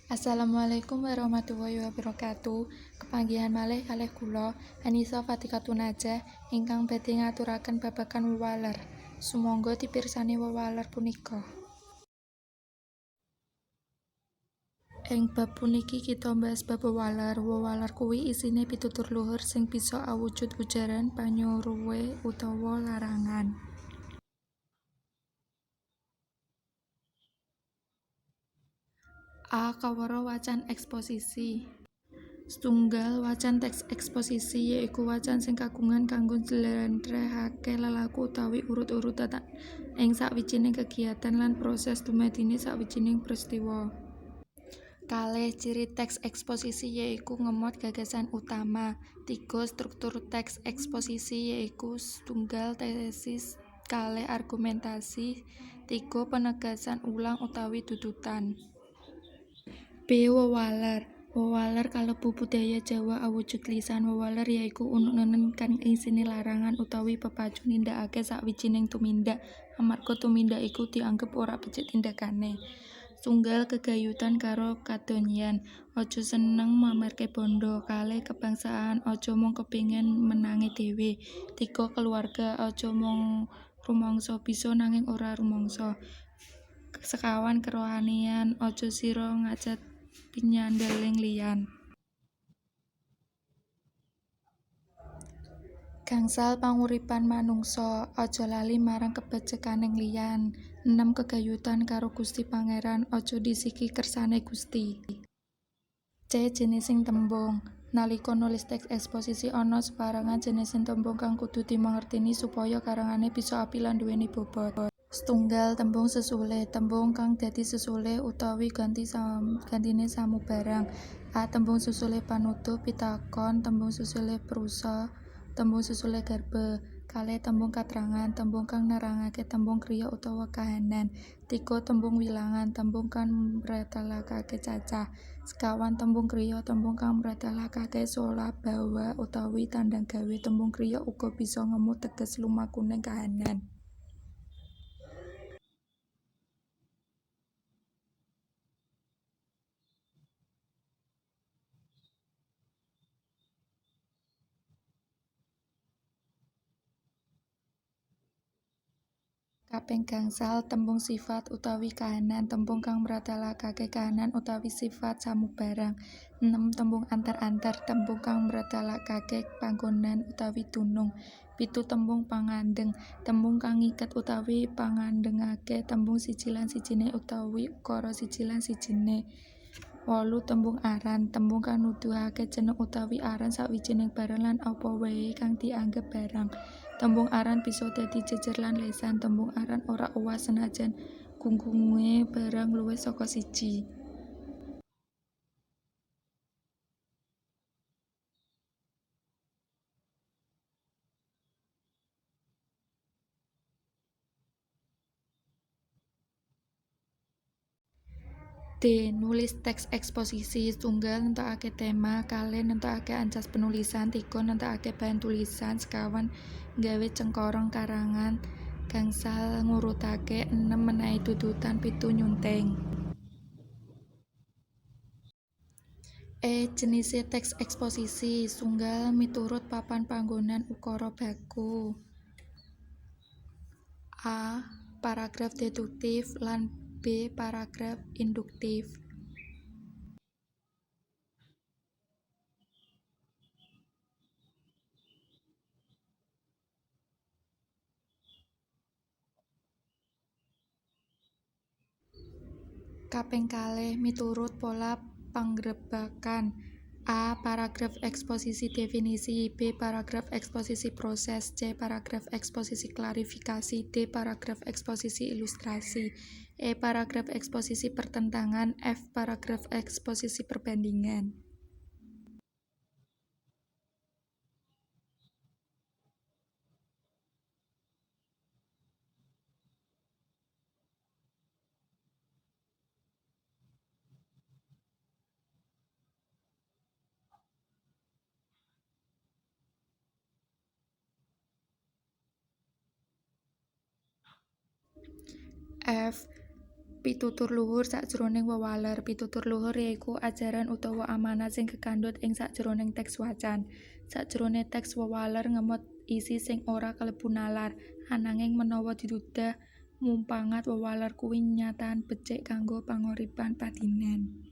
Assalamualaikum warahmatullahi wabarakatuh. Kepanggihan malih kalih kula Anisa Fatikatun Najah ingkang badhe ngaturaken babagan wewaler. Sumangga dipirsani wewaler punika. Ing bab puniki kita mbahas bab wewaler. Wewaler kuwi isine pitutur luhur sing bisa awujud ujaran, panyuruwe utawa larangan. A Kawara wacan eksposisi. Setunggal Wacan teks eksposisi ya iku wacan sing kagungan kanggo njlentrehake lelaku utawi urut-urutan ing sawijining kegiyatan lan proses dumadine sawijining pristiwa. Kalih Ciri teks eksposisi ya iku ngemot gagasan utama. Tiga Struktur teks eksposisi ya iku setunggal tesis kalih argumentasi tiga penegasan ulang utawi dudutan. B Wewaler Wewaler kalebu budaya Jawa awujud lisan. Wewaler ya iku unen-unen kang isine larangan utawi pepacu nindakake sawijining tumindak amarga tumindak iku dianggep ora becik tindakane. Setunggal Gegayutan karo kadonyan, aja seneng mamerke bandha. Kalih Kebangsaan, aja mung kepingin menange dhewe. Tiga Keluarga, aja mung rumangsa bisa nanging ora rumangsa. Sekawan Kerohanian, aja sira ngajat pinyandeling liyan. Gangsal Panguripan manungsa, aja lali marang kabecekaning liyan. Enem Gegayutan karo Gusti Pangeran, aja ndhisiki kersane Gusti. C Jinising tembung. Nalika nulis teks eksposisi ana saperangan jinising tembung kang kudu dimangerteni supaya karangane bisa apik lan nduweni bobot. Setunggal Tembung sesulih, tembung kang dadi sesulih utawi gantine samubarang. A Tembung sesulih panuduh pitakon tembung sesulih prusa tembung sesulih garba. Kalih Tembung katrangan, tembung kang nerangake tembung kriya utawa kahanan. Tiga Tembung wilangan, tembung kang mratelakake cacah. Sekawan Tembung kriya, tembung kang mratelakake solabawa utawi tandhang gawe. Tembung kriya uga bisa ngemot teges lumakuning kahanan. Kaping gangsal Tembung sifat utawi kahanan, tembung kang mratelakake kahanan utawi sifat samubarang. Enem Tembung anter-anter, tembung kang mratelakake panggonan utawi dunung. Pitu Tembung pangandheng, tembung kang ngiket utawi pangandhengake tembung siji lan sijine utawi ukara siji lan sijine. Wolu Tembung aran, tembung kang nuduhake jeneng utawi aran sawijining barang lan apa wae kang dianggep barang. Tembung aran bisa dadi jejer lan lesan. Tembung aran ora owah senajan gunggunge barang luwih saka siji. D Nulis teks eksposisi. Setunggal nentokake tema, kalih nentokake ancas penulisan, tiga nentokake bahan tulisan, sekawan nggawe cengkorong karangan, gangsal ngurutake, enem menehi dudutan, pitu nyunting. E Jenise teks eksposisi. Setunggal Miturut papan panggonan ukara baku. A Paragraf deduktif lan B Paragraf induktif. Kaping kalih Miturut pola pangrebakan. A Paragraf eksposisi definisi, B Paragraf eksposisi proses, C Paragraf eksposisi klarifikasi, D Paragraf eksposisi ilustrasi, E Paragraf eksposisi pertentangan, F Paragraf eksposisi perbandingan. F Pitutur luhur sajroning wewaler. Pitutur luhur yaiku ajaran utawa amanat sing kakandhut ing sajroning teks wacan. Sajrone teks wewaler ngemot isi sing ora kalebu nalar, ananging menawa didudah mumpangat wewaler kuwi nyatan becik kanggo panguripan padinen.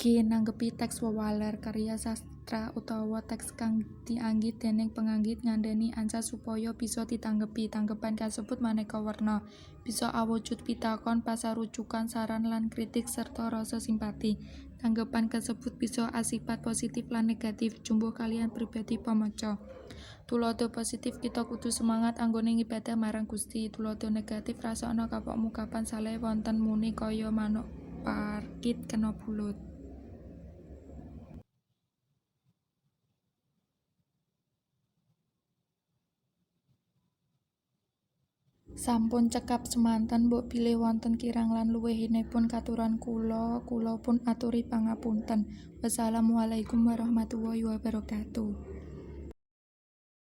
G. Nanggepi teks wewaler. Karya sastra utawa teks kang dianggit dening penganggit ngandhani ancas supaya bisa ditanggepi. Tanggepan kasebut maneka werna, bisa awujud pitakon, pasarujukan, saran lan kritik serta rasa simpati. Tanggepan kasebut bisa asipat positif lan negatif, jumbuh kaliyan pribadi pamaca. Tuladha positif Kita kudu semangat anggone ngibadah marang Gusti. Tuladha negatif Rasakna kapokmu kapan salahe wonten muni kaya manuk parkit kena bulut. Sampun cekap semanten mbokbilih wonten kirang lan luwihipun katuran kula kula pun aturi pangapunten. Wassalamualaikum warahmatullahi wabarakatuh.